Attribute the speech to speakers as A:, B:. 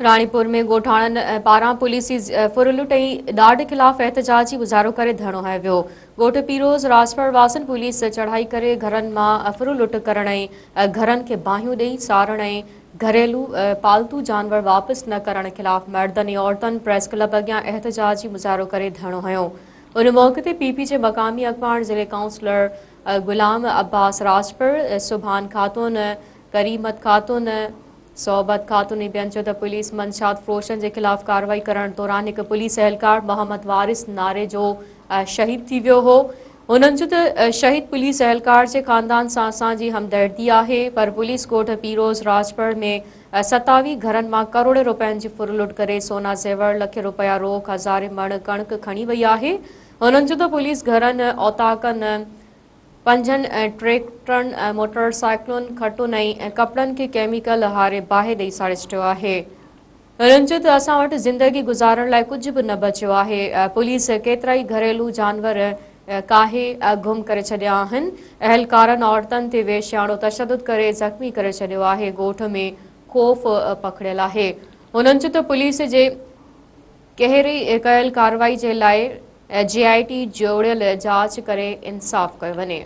A: راڻيپور ۾ ڳوٺاڻن پاران پوليس جي ڦرلٽ ۽ ڏاڍ خلاف احتجاجي مظاهرو ڪري ڌرڻو هنيو ويو. ڳوٺ پيروز راسپر واسين پوليس چڙهائي ڪري گهرن مان ڦرلٽ ڪرڻ ۽ گهرن کي باهيون ڏئي ساڙڻ ۽ گهريلو پالتو جانور واپس نه ڪرڻ خلاف مردن ۽ عورتن پريس ڪلب اڳيان احتجاجي مظاهرو ڪري ڌرڻو هنيو. ان موقعي تي پي پي جي مقامي اڳواڻ ضلعي ڪائونسلر غلام عباس راڄپر، سبحان خاتون، ڪريمت خاتون، صحبت خاتون ۽ ٻين چيو ته پوليس منشيات فروشن جي خلاف ڪارروائي ڪرڻ دوران هڪ پوليس اهلڪار محمد وارث ناريجو شهيد ٿي ويو هو. هنن چيو ته شهيد پوليس اهلڪار جي خاندان سان اسان جي همدردي آهي پر پوليس ڳوٺ پيروز راڄپر ۾ 27 گهرن مان ڪروڙين روپين جي ڦرلٽ ڪري سونا زيور، لکين روپيا روڪ، هزارين مڻ ڪڻڪ کڻي وئي آهي. هنن چيو ته پوليس گهرن، اوطاقن، پنجن ٽريڪٽرن، موٽر سائيڪلن، کٽن ۽ ڪپڙن کي ڪيميڪل هاري باهه ڏئي ساڙي ڇڏيو آهي. هنن چيو ته اسان وٽ زندگي گذارڻ لاء ڪجهه به نه بچيو آهي، پوليس ڪيترائي گهريلو جانور ڪاهي گم ڪري ڇڏيا آهن، اهلڪارن عورتن تي وحشياڻو تشدد ڪري زخمي ڪري ڇڏيو آهي، ڳوٺ ۾ خوف پکڙيل آهي. هنن چيو ته پوليس جي ڪهڙي ڪيل ڪارروائي جي لاء جي آء ٽي جوڙيل جاچ ڪري انصاف ڪيو وڃي.